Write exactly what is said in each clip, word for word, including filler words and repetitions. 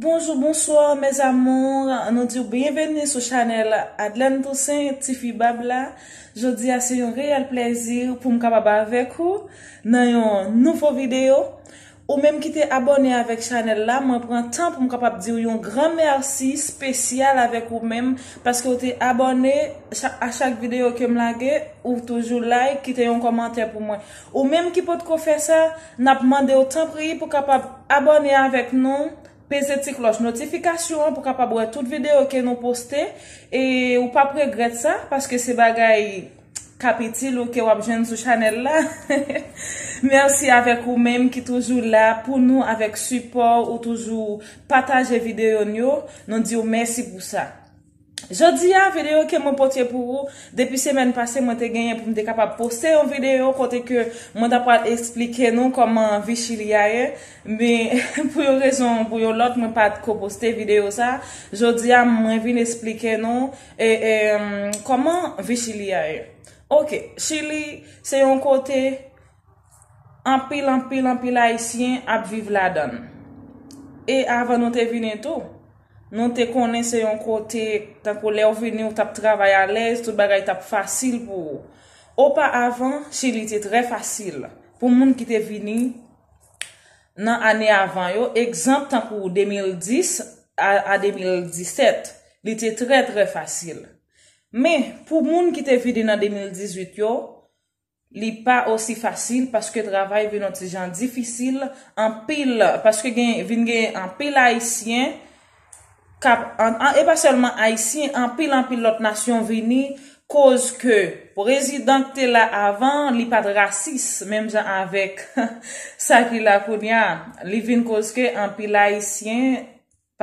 Bonjou, bonswa, mes amours. Nou di w byenveni sou chanèl Adlène Toussaint, Tifi Bab la. Jodi a se yon reyèl plèzi pou m kapab avèk ou nan yon nouvo videyo. Ou menm ki te abòne avèk chanèl la, mwen pran tan pou m kapab di w yon gran mèsi espesyal avèk ou menm, paske w te abòne cha-, a chak videyo ke m lage, ou toujou like, kite yon kòmantè pou mwen. Ou menm ki potko fè sa, n ap mande w tanpri pou kapab abòne avèk nou, peze ti klòch notifikasyon an pou kapab wè tout videyo ke nou poste, e ou p ap regrèt sa, paske se bagay k ap itil ou ke w ap jwenn sou chanèl la. Mèsi avèk ou menm ki toujou la pou nou avèk sipò ou toujou pataje videyo n yo. Nou di w mèsi pou sa. Jodi a, videyo ke mwen pote pou ou, depi semèn pase, mwen te genyen pou m te kapab poste yon videyo kote ke mwen ta pral eksplike nou kòman vi Chili a ye. Men, pou yon rezon, pou yon lòt, mwen pa t ko poste videyo sa. Jodi a, mwen vin eksplike nou, e, e, kòman vi Chili a ye. Oke, Chili, se yon kote anpil, anpil, anpil Ayisyen ap viv ladan l. E avan nou te vini tou, nou te konnen se yon kote, tankou lè w vini, ou t ap travay alèz, tout bagay t ap fasil pou ou. Oparavan, Chili te trè fasil pou moun ki te vini nan ane avan yo. Egzanp, tankou de mil dis a, a de mil disèt, li te trè, trè fasil. Men, pou moun ki te vini nan de mil dizuit yo, li pa osi fasil paske travay vin yon ti jan difisil anpil, paske gen, vin gen anpil Ayisyen k ap, an, an, e pa sèlman Ayisyen, anpil, anpil lòt nasyon vini, koz ke prezidan k te la avan, li pa t rasis, menm jan avèk sa ki la kounye a. Li vin koz ke anpil Ayisyen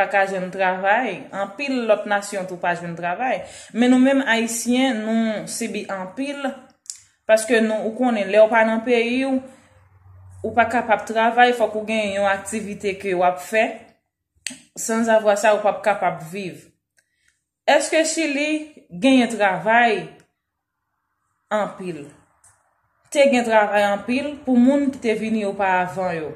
pa ka jwenn travay, anpil lòt nasyon tou pa jwenn travay. Men nou menm Ayisyen, nou sibi anpil, paske nou, ou konnen, lè w pa nan peyi w, ou pa kapab travay, fòk ou gen yon aktivite ke w ap fè. Sanzavwa sa, ou p ap kapab viv. Èske Chili genyen travay? Anpil. Te gen travay anpil pou moun ki te vini oparavan yo.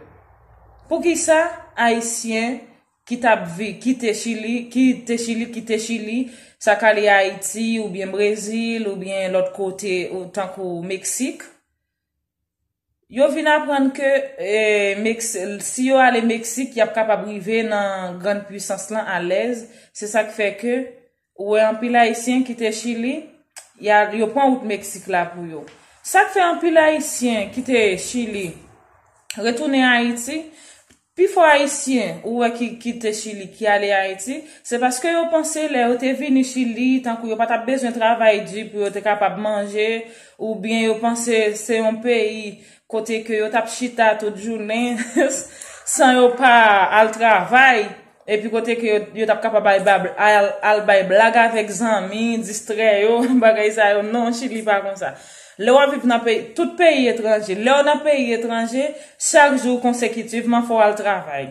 Poukisa Ayisyen ki t ap vi-, kite Chili, ki te Chili, kite Chili, sa k ale Ayiti oubyen Brezil oubyen lòt kote, ou, tankou Meksik, yo vin aprann ke, e, Meks-, si yo ale Meksik, y ap kapab rive nan grann pwisans lan alèz. Se sa k fè ke ou wè anpil Ayisyen kite Chili, y a, yo pran wout Meksik la pou yo. Sa k fè anpil Ayisyen kite Chili, retounen Ayiti, pifò Ayisyen ou wè ki kite Chili, ki ale Ayiti, se paske yo panse lè yo te vini Chili, tankou yo pa t ap bezwen travay di pou yo te kapab manje, oubyen yo panse se yon peyi kote ke yo t ap chita tout jounen san yo pa al travay, epi kote ke yo, yo t ap kapab al, al, al bay blag avèk zanmi, distrè yo, bagay sa yo. Non, Chili pa konsa. Lè w ap viv nan peyi, tout peyi etranje, lè w nan peyi etranje, chak jou konsekitivman fò w al travay.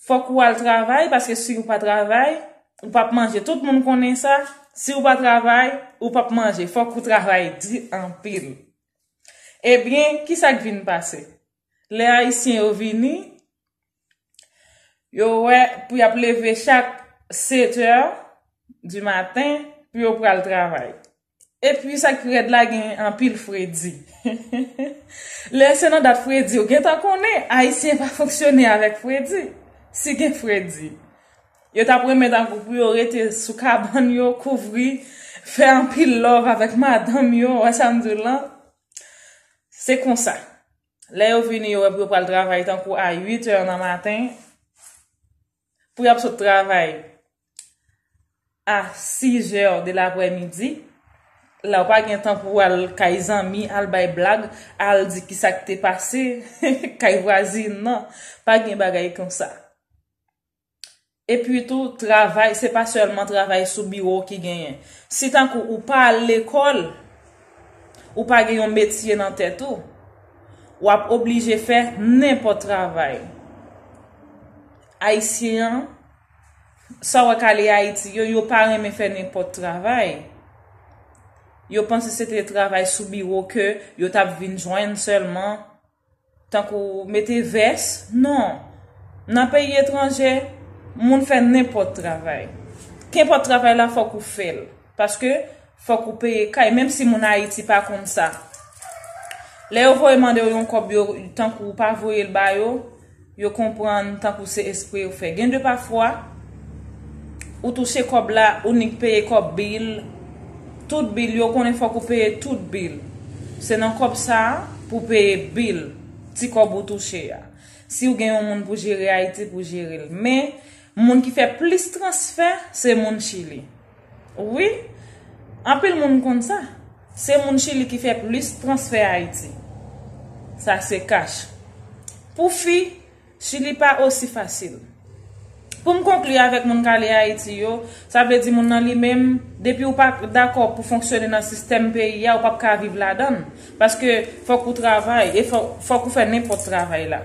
Fòk ou al travay, paske si ou pa travay, ou p ap manje. Tout moun konnen sa. Si ou pa travay, ou p ap manje. Fòk ou travay di anpil. Ebyen, ki sa k vin pase? Lè Ayisyen yo vini, yo wè pou y ap leve chak sèt è di maten pou yo pral travay. Epi sa ki rèd la, gen anpil fredi. Lè se nan dat fredi, ou gentan konnen, Ayisyen pa fonksyone avèk fredi. Si gen fredi, yo t ap renmen tankou pou yo rete sou kabann yo, kouvri, fè anpil love avèk madanm yo, wè sa m di w lan? Se konsa. Lè yo vini, yo wè pou yo pral travay tankou a uit è nan maten, pou y ap sot travay a sis è de laprèmidi, la w pa gen tan pou w al kay zanmi, al bay blag, al di ki sa k te pase kay vwazin nan. Pa gen bagay konsa. Epi tou, travay, se pa sèlman travay sou biwo ki genyen. Si tankou ou pa al lekòl, ou pa gen yon metye nan tèt ou, w ap oblije fè nenpòt travay. Ayisyen an, sa w wè k ale Ayiti yo, yo pa renmen fè nenpòt travay. Yo panse se te travay sou biwo ke yo t ap vin jwenn sèlman. Tankou mete vès, non. Nan peyi etranje, moun fè nenpòt travay. Kenpòt travay la, fòk ou fè l. Paske fòk ou peye kay, menm si moun Ayiti pa konn sa. Lè yo voye mande w yon kòb, yo, tankou ou pa voye l ba yo, yo konprann tankou se espre yo fè. Gen de pafwa, ou touche kòb la, ou nik peye kòb bil, tout bil, yo konnen fòk ou peye tout bil. Se nan kòb sa a pou peye bil, ti kòb ou touche a. Si w gen yon moun pou jere Ayiti, pou jere l. Men, moun ki fè plis transfè, se moun Chili. Wi, anpil moun konn sa. Se moun Chili ki fè plis transfè Ayiti. Sa se kach. Pou fi, Chili pa osi fasil. Pou m konkli avèk moun k ale Ayiti yo, sa vle di moun nan li menm, depi ou pa dakò pou fonksyone nan sistèm peyi a, ou p ap ka viv ladan l. Paske fòk ou travay, e fò, fòk ou fè nenpòt travay la.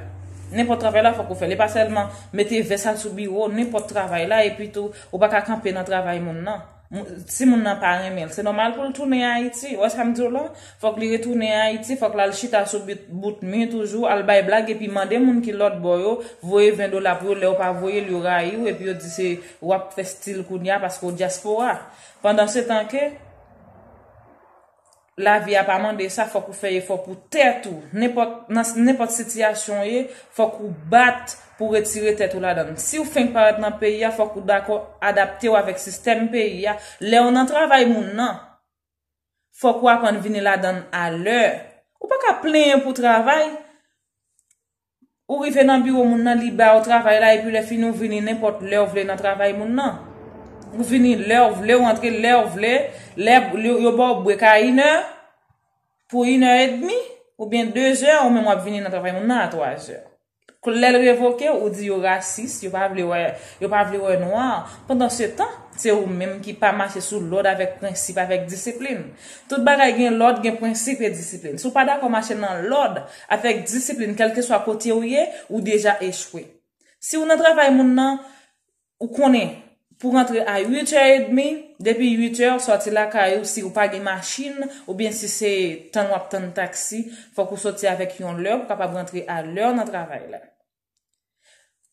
Nenpòt travay la, fòk ou fè l. E pa sèlman mete vès la sou biwo, nenpòt travay la, epi tou, ou pa ka kanpe nan travay moun nan. Mou-, si moun nan pa renmen l, se nòmal pou l tounen Ayiti. Ou wè sa m di w la? Fòk li retounen Ayiti, fòk l al chita sou bout, bout mi toujou, al bay blag, epi mande moun ki lòt bò yo, voye ven dola pou yo, lè yo pa voye l, yo rayi w, epi yo di se w ap fè stil kounye a paske w dyaspora. Pandansetan ke lavi a pa mande sa, fòk ou fè efò pou tèt ou. Nenpòt, nan s-, nenpòt sitiyasyon w ye, fòk ou bat pou retire tèt ou ladan l. Si w fenk parèt nan peyi a, fòk ou dakò adapte w avèk sistèm peyi a. Lè w nan travay moun nan, fòk ou aprann vini ladan l alè. Ou pa ka plenyen pou travay. Ou rive nan biwo moun nan, li ba w travay la, epi lè fini ou vini nenpòt lè w vle nan travay moun nan. Ou vini lè w vle, ou antre lè w vle, lè yo, yo ba w brek a inè, pou inè edmi, oubyen dezè, ou menm w ap vini nan travay moun nan a twazè. Lè l revoke w, ou di yo rasis, yo pa vle wè, yo pa vle wè nwa. Pandansetan, se ou menm ki pa mache sou lòd avèk prensip, avèk disiplin. Tout bagay gen lòd, gen prensip e disiplin. Si w pa dakò mache nan lòd, avèk disiplin, kèlkeswa kote w ye, ou deja echwe. Si w nan travay moun nan, ou konnen, pou rantre a uit è edmi, depi uit è, sòti lakay ou, si ou pa gen machin, oubyen si se tann w ap tann taksi, fòk ou sòti avèk yon lè pou kapab rantre a lè nan travay la.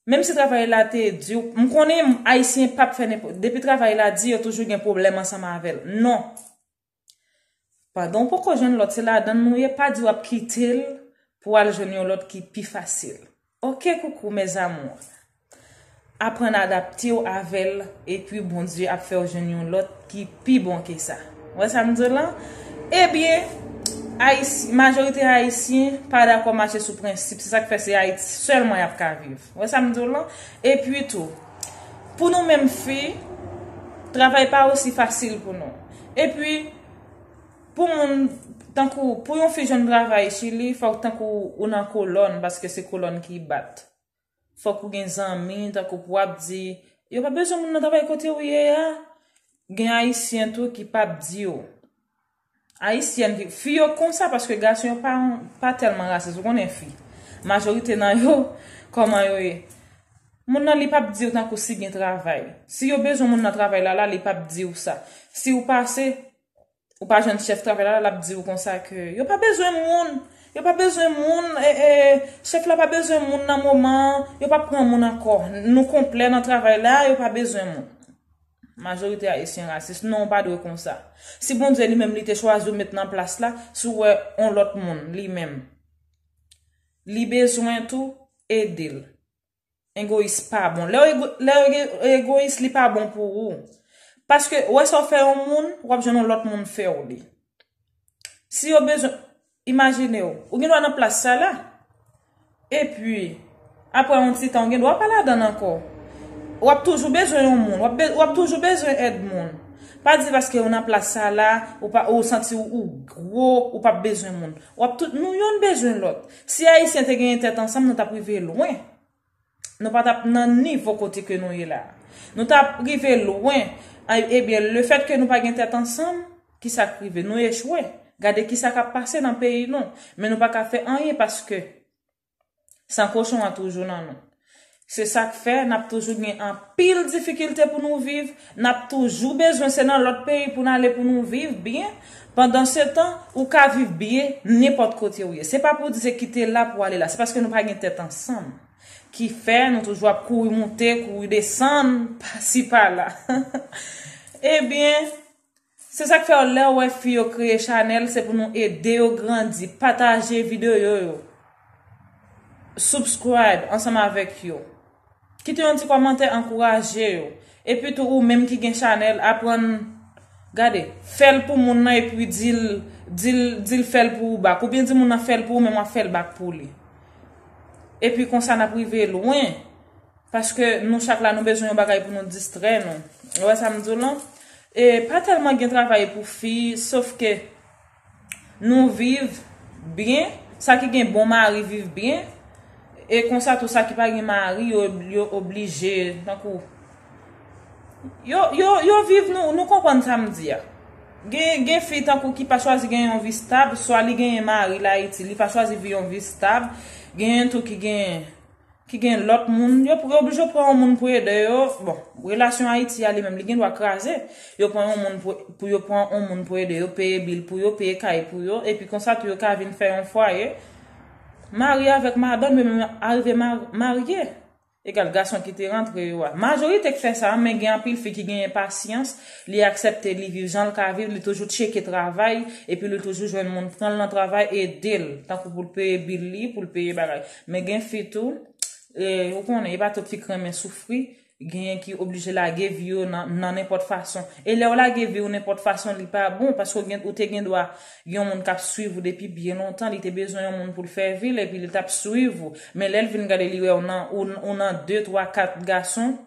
Menm si travay la te di, m konnen Ayisyen p ap fè nenpòt, depi travay la di, yo toujou gen pwoblèm ansanm avè l. Non. Pandan w poko jwenn lòt, se ladan l nou ye, pa di w ap kite l pou w al jwenn yon lòt ki pi fasil. Oke, koukou, mes amours. Aprann adapte w avè l, epi Bondye ap fè w jwenn yon lòt ki pi bon ke sa. Ou wè sa m di w lan? Ebyen, Ayis-, majorite Ayisyen pa dakò mache sou prensip. Se sa k fè se Ayiti sèlman y ap ka viv. Ou wè sa m di w lan? Epi tou, pou nou menm fi, travay pa osi fasil pou nou. Epi, pou moun, tankou, pou yon fi jwenn travay Chili, fòk tankou ou nan kolòn, paske se kolòn ki bat. Fòk ou gen zanmi, tankou pou w ap di, yo pa bezwen moun nan travay kote ou ye a. Gen Ayisyen tou ki p ap di w. Ayisyèn ki, fi yo konsa, paske gason yo pa, pa tèlman rasis, ou konnen fi. Majorite nan yo, kòman yo ye? Moun nan li p ap di w tankou si gen travay. Si yo bezwen moun nan travay la, la, li p ap di w sa. Si w pase, ou pa jwenn chèf travay la, l ap di w konsa ke yo pa bezwen moun. Yo pa bezwen moun, e, e, chèf la pa bezwen moun nan moman an, yo p ap pran moun ankò. Nou konplè nan travay la, yo pa bezwen moun. Majorite Ayisyen rasis. Non, ou pa dwe konsa. Si Bondye li menm li te chwazi w met nan plas la, si w wè yon lòt moun, li menm, li bezwen tou, ede l. Egoyis pa bon. Lè w ego-, lè w ego-, egoyis, li pa bon pou ou. Paske, ou wè sa w fè yon moun, w ap jwenn yon lòt moun fè w li. Si yo bezwen, imajine w, ou gen dwa nan plas sa la. Epi, apre yon ti tan, ou gen dwa pa ladan l ankò. W ap toujou bezwen yon moun, w ap be-, w ap toujou bezwen èd moun. Pa di paske ou nan plas sa la, ou pa, ou santi w ou gwo, ou p ap bezwen moun. W ap tout, nou youn bezwen lòt. Si Ayisyen te genyen tèt ansanm, nou t ap rive lwen. Nou pa t ap nan nivo kote ke nou ye la. Nou t ap rive lwen. Ay, ebyen, lefèt ke nou pa gen tèt ansanm, kisa k rive? Nou echwe. Gade kisa k ap pase nan peyi nou. Men nou pa ka fè anyen paske san kochon an toujou nan nou. Se sa k fè n ap toujou gen anpil difikilte pou nou viv, n ap toujou bezwen se nan lòt peyi pou n ale pou nou viv byen. Pandansetan, ou ka viv byen nenpòt kote ou ye. Se pa pou di se kite la pou ale la, se paske nou pa gen tèt ansanm. ki fè nou toujou ap kouri moute, kouri desann, pasi pala. Ebyen, se sa k fè lè w wè fi yo kreye chanèl, se pou nou ede yo grandi, pataje videyo yo, subscribe ansanm avèk yo. Kite yon ti kòmantè, ankouraje yo. Epi tou, ou menm ki gen chanèl, aprann, gade, fè l pou moun nan epi di l, di l, di l fè l pou ou bak. Oubyen di moun nan fè l pou ou, men w ap fè l bak pou li. Epi konsa n ap rive lwen. Paske nou chak la, nou bezwen yon bagay pou nou distrè nou. Ou wè sa m di w lan? E pa tèlman gen travay pou fi, sof ke nou viv byen, sa ki gen bon mari viv byen, e konsa tou sa ki pa gen mari, yo, yo oblije, tankou, yo, yo, yo viv, nou, nou konprann sa m di a. Gen, gen fi tankou ki pa chwazi gen yon vi stab, swa li genyen mari l Ayiti, li pa chwazi vi yon vi stab, genyen tou ki gen, ki gen lòt moun, yo, yo oblije pran yon moun pou ede yo. Bon, relasyon Ayiti a li menm, li gen dwa kraze. Yo pran yon moun pou, pou yo pran yon moun pou ede yo, peye bil pou yo, peye kay pou yo, epi konsa tou yo ka vin fè yon fwaye. Mari avèk madanm, yo menm arive ma-, marye. Egal gason ki te rantre yo a. Majorite k fè sa, men gen anpil fi ki genyen pasyans, li aksepte li viv jan l ka viv, li toujou tcheke travay, epi li toujou jwenn moun pran l nan travay, ede l, tankou pou l peye bil li, pou l peye bagay. Men gen fi tou, e, ou konnen, e pa tout fi k renmen soufri, genyen ki oblije lage vi yo nan, nan nenpòt fason. E lè w lage vi w nenpòt fason, li pa bon, paske w gen, ou te gen dwa yon moun k ap swiv ou depi byen lontan, li te bezwen yon moun pou l fè vi l, epi li t ap swiv ou. Men lè l vin gade, li wè w nan, ou, ou nan de, twa, kat gason,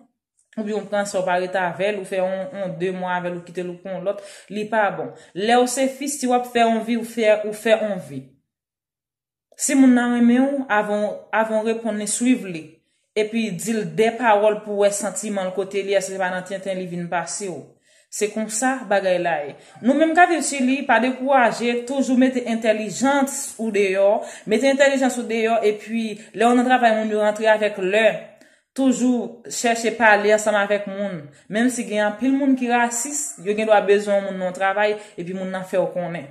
oubyen w pran sa, w pa ret avè l, ou fè on, on de mwa avè l, ou kite l, ou pran yon lòt, li pa bon. Lè w se fi, si w ap fè on vi, ou fè, ou fè on vi. Si moun nan renmen w, avan, avan w reponn li, swiv li. Epi di l de pawòl pou w wè santiman l kote li, èske se pa nan tenten li vin pase w. Se konsa bagay la ye. Nou menm k ap viv sou li, pa dekouraje, toujou mete entèlijans ou deyò, mete entèlijans ou deyò, epi lè w nan travay moun yo rantre avèk lè, toujou chèche pale ansanm avèk moun. Menm si gen anpil moun ki rasis, yo gen dwa bezwen yon moun nan yon travay, epi moun nan fè w konnen.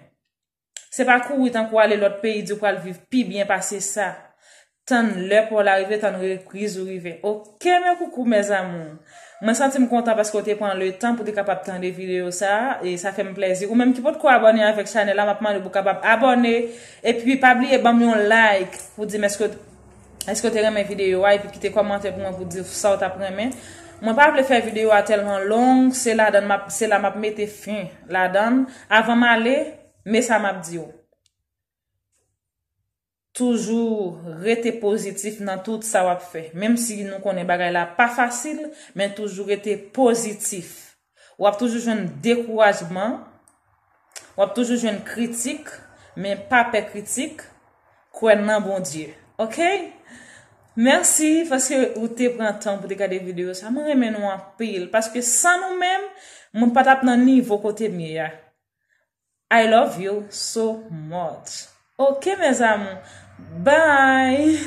Se pa kouri tankou ale lòt peyi, di w pral viv pi byen pase sa. Tann lè pa w la rive, tann repriz ou rive. Oke, mes coucous, mes amours. Mwen santi m kontan paske w te pran le tan pou te kapab tande videyo sa a, e sa fè m plèzi. Ou menm ki potko abòne avèk chanèl la, m ap mande w pou w kapab abòne. Epi pa bliye ban m yon like pou di m èske, èske w te renmen videyo a, epi kite kòmantè pou mwen pou di sa w t ap renmen. Mwen pa vle fè videyo a tèlman long, se ladan m ap, se la m ap mete fen ladan l. Avan m ale, men sa m ap di w. Toujou rete pozitif nan tout sa w ap fè. Menm si nou konnen bagay la pa fasil, men toujou rete pozitif. W ap toujou jwenn dekourajman, w ap toujou jwenn kritik, men pa pè kritik, kwè nan Bondye. Oke? Mèsi paske ou te pran tan pou te gade videyo sa. Mwen renmen nou anpil, paske san nou menm, mwen pa t ap nan nivo kote m ye a. I love you so much. Oke, mes amours. Bye!